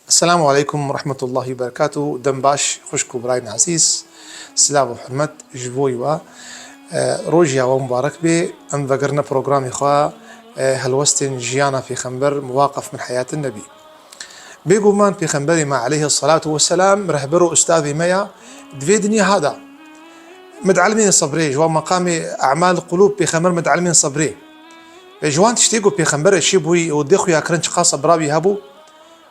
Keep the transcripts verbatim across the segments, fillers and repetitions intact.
Esselamu aleykum ve rahmetullahi ve berekatuhu. Dem baş, xwişk û birayên ezîz. Silav û hurmet ji bo we. E, rojiya we mubarek bê. Em vegerine programê xwe, e, helwestên jiyana Pêxember, Mewaqif min Heyatin Nebî. Bêguman Pêxemberê me aleyhisselatu vesselam rehber û ustazê me ya di vê dinya ha da. Me dielimîne sebrê, ji wan meqamê emal qulûb Pêxember me dielimîne sebrê. Ji wan tiştê ku Pêxember çêbûyî û dê xuya kirin çiqas sebra wî hebû,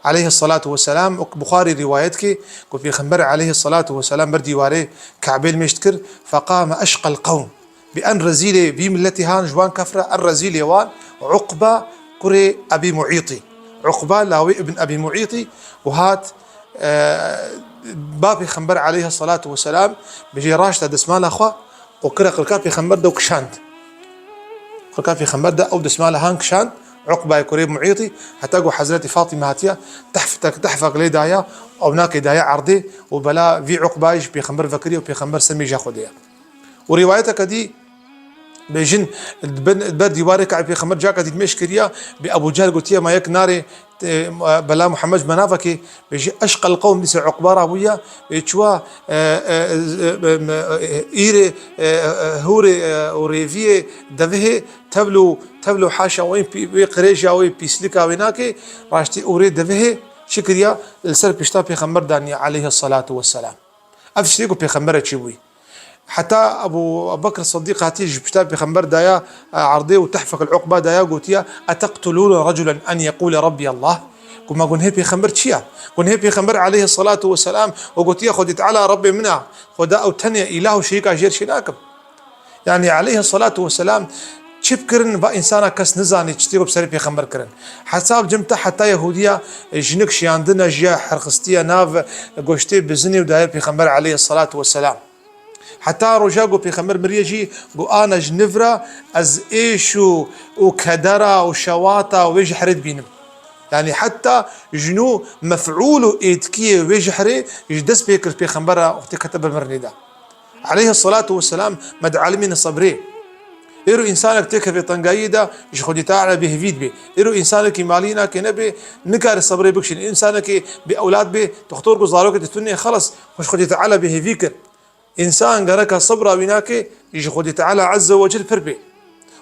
aleyhisselatu vesselam, wek Buxarî rîwayet ke, ku Pêxember aleyhisselatu vesselam ber dîwarê Kabê li mêj dikir, feqame eşqel qewm. Bi en rezîlê vî miletî han ji wan kefra, en rezîlê wan Uqba kurê Ebî Muîtî. Uqba lawê Ibn Ebî Muîtî û hat, e, ba Pêxember aleyhisselatu vesselam bi jê raşta desmala xwe û kire qirka Pêxember de û kişand. Qirka Pêxember de ew desmala han kişand, Uqbayê kurê Muîtî, heta ku Hezretî Fatîme hatiye, tehf-, tehfek lê daye, ewnakê daye erdê û bela vî Uqbayê ji Pêxember vekiriye û Pêxember ser mêja xwe de ye. Û rîwayeteke dî, bêjin, li bin, li ber dîwarê Kabê Pêxember caka dî mêj kiriye, bi Ebû Cehl gotiye, ma yek narê, e, bela Muhammed ji me navekê, bêjî, eşqel qewm, dîsa Uqba rabûye, bê çiwa, e, e, e, e, e, îrê, e, e, hûrê, e, û rêviyê devihê, tevl û, tevl û haşa wê pî-, wê qirêja wê pîslika wê nake, raştî ûrê devihê çi kiriye, li ser pişta Pêxember daniye aleyhisselatu vesselam. Ev tiştê ku Pêxember çêbûyî. Heta Ebû Bekr Sidîq hatiye ji pişta Pêxember daya, e, erdê û tehfek li Uqba daya gotiye, "Eteqtulûne reculen en yeqûle Rabbî Allah?" Ku ma gunhê Pêxember çi ye? Gunhê Pêxember aleyhisselatu vesselam û gotiye, "Xwedî Teala Rabbê min e, Xweda ew tenê îlah û şerîka jêr çê nakim." Yanî aleyhisselatu vesselam çi bikirin va însana kes nizanî çi tê ku bi serê Pêxember kirin. Hesab cim te heta Yehûdiya, e, jinik şiyandine, jiya herxistiye nav goştê bizinê û daye Pêxember aleyhisselatu vesselam. Heta roja ku Pêxember miriye jî, got, "Ana ji nivra ez êş û, û kedera û şewata wê jihrê dibînim." Yanî heta ji nû mef'ûl û êtkiyê wê jihrê ji dest pê kir Pêxembera wextê kete ber mirinê de. Aleyhisselatu vesselam me dielimîne sebrê. Îro însanek têkeve tengayiyê de ji Xwedî Teala bêhêvî dibe. Îro însanekî malî nake nebe, nikare sebrê bikişîne. Însanekî bi ewlad be, doxtor got zarokê te tune, xelas, xwe ji Xwedî Teala bêhêvî kir. Însan gereka sebra wî nake, ji Xwedî Teala Azze ve Cel pir bê.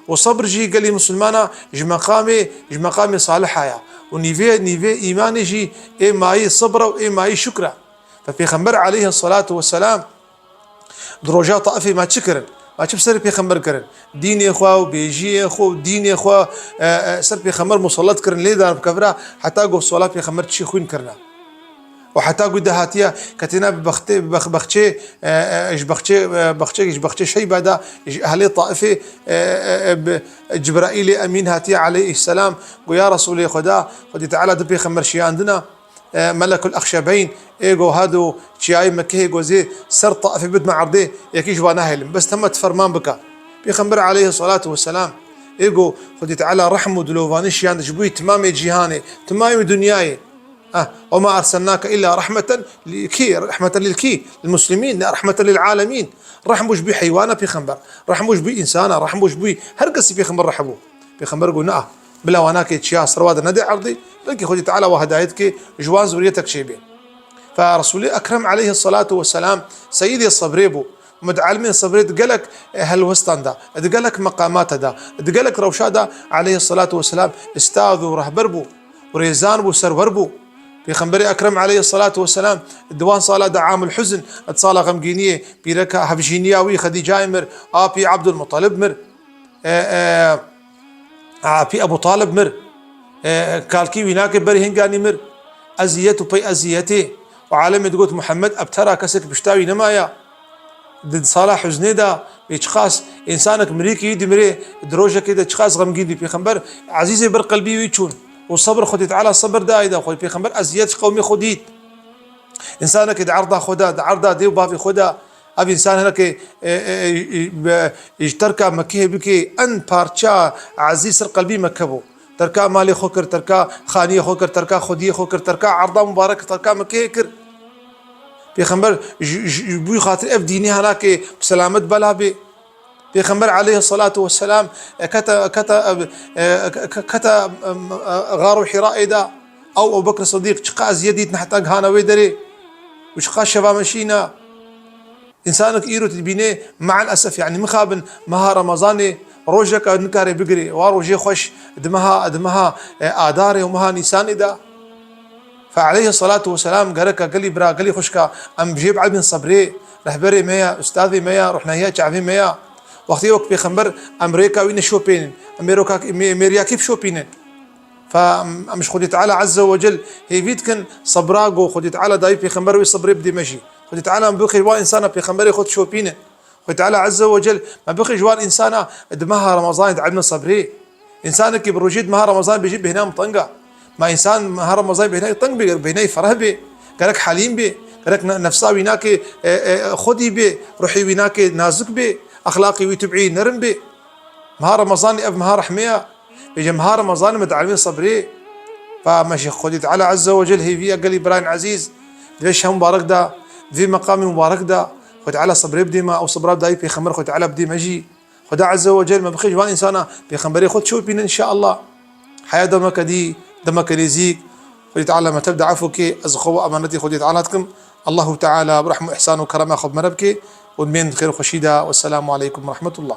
Û sebr jî gelî misilmana ji meqamê, ji meqamê saliha ya. Û nîvê, nîvê îmanê jî ê mayî sebra û ê mayî şukra. Ve Pêxember aleyhisselatu vesselam di roja Taifê me çi kirin? Me çi bi serê Pêxember kirin? Dînê xwe û bêjiyê xwe û dînê xwe, e, e, ser Pêxember musellet kirin, lê dan bi kevira heta ku sola Pêxember çi xwîn kirine. Û heta ku de hatiye ketine bi bextê, bi bex-, bexçê, e, e, ji bexçê, e, bexçekî ji bexçê Şeybe de ji ehlê Taifê, e, e, e, bi Cibraîlê Emîn hatiye aleyhisselam, got, "Ya Resûlê Xweda, Xwedî Teala du pêxember şiyandine, e, Melekul Exşebeyn, ê got hado çiyayê Mekehê got zê ser Taifê bidme erdê, yekî ji wan nahêlim. Bes tema tu ferman bike." Pêxember aleyhisselatu vesselam, ê got, Xwedî Teala rehm û dilovanî şiyand ji bo yî timamê cîhanê, timamê dinyayê. Ah, "Ve ma ersennake illa rahmeten li kî, rahmeten lil kî, lil muslimîn, ne rahmeten lil alemîn." Rehm bû ji bo heywana pêxember, rehm bû ji bo însana, rehm bû ji bo her kesî pêxember rehm bû. Pêxember got, "Na, bila wanakê çiya serwa de nede erdê, belkî Xwedî Teala wa hidayet ke ji wan zûriyetek çêbê." Fe Resûlê Ekrem aleyhisselatu vesselam seyîdê sebrê bû. Mut'elimên sebrê di gelek, e, helwestan de, di gelek meqamata de, di gelek rewşa de aleyhisselatu vesselam ustaz û rehber bû û rêzan bû, serwer bû. Pêxemberê Ekrem aleyhisselatu vesselam di wan sala de amul huzn, di sala xemgîniyê, pîreka hevjîniya wî Xedîcayê mir, apî Abdulmutalib mir, e, e, apî Ebu Talib mir, e, kalkî wî nake berî hinganî mir, eziyet û pey eziyetê û alemê digot, Muhammed ebtera kesek pişta wî nemaye. Di sala huznê de wê çiqas însanek mirîkî wî dimire, di rojekê de çiqas xemgîn dî. Pêxember ezîzê ber qelbî wî çûn û sebir Xwedê Teala sebir dayê de xwe. Pêxember eziyet ji qewmê xwe dît. Însanekê di erda xwe de, di erda dê û bavê xwe de, ev însan hinekê, e, e, e, e, ji terka Mekihê bike, en parça ezî ser qelbî Meke bû. Terka malê xwe kir, terka xaniyê xwe kir, terka xwediyê xwe kir, terka erda mubarek, terka Mekihê kir. Pêxember ji, ji, ji bo xatir ev dînê hinekê bi selamet bela bê. Pêxember aleyhisselatu vesselam, e, kete, kete, e, e, ke-, kete, e, e, Xaru Hîraê de, Ew Ebu Bekr Sidîq çiqa eziyet dîtin heta gihana wê derê û çiqa şeva meşîna. Însanek îro tu dibînê, me'el esef, yanî mixabin meha Remezanê, rojeka nikare bigirê, wa rojê xweş di meha, di meha, e, Adarê û meha Nîsanê de. Fe aleyhi salatu ve selam gereka gelî bira, gelî xwişka, em jê bielbin sebrê, rehberê me ya, ustazê me ya, ruhnahiya çavê me ya. Wextê wek pêxember em rêka wî neşopênin, em ê roka, em ê, em ê riyakî bişopînin. Fe em, em ji Xwedê Teala Azze ve Cel hêvî dikin, sebra ku Xwedê Teala dayî pêxember wê sebrê bidê me jî. Xwedê Teala em bixê wan însana pêxemberê xwe dişopînin. Xwedê Teala Azze ve Cel me bixê ji wan însana di meha Remezanê dielmin sebrê. Însanekî bi rojê di meha Remezanê bêjî bêhna min teng e. Ma însan meha Remezanê bêhna teng bê, bêhna fereh bê. Gerek helîm bê. Gerek ne-, nefsa wî nake, e, e, xwedî bê. Ruhî wî nake nazik bê. Exlaqî wî tibî nerm bê. Meha Remezanê ev meha rehmê ye. Bêje meha Remezanê me dielmê sebrê. Fa me jî Xwedê Teala Azze ve Cel hêvî ye gelî birayên ezîz. Di vê şev mubarek de, di vê meqamê mubarek de, Xwedê Teala sebrê bidê me, ew sebra dayî pêxember Xwedê Teala bidê me jî. Xweda Azze ve Cel me bixê ji van însana pêxemberê xwe dişopînin înşeallah. Heya demeke dî, demeke nêzîk. Xwedê Teala me tev de efû kê, ez xwe ve emanetê Xwedê Teala dikim. Allahu Teala bi rehm û îhsan û kerema xwe bi me re bike û dimên xêr û xweşî de. Wesselamu aleykum ve rehmetullah.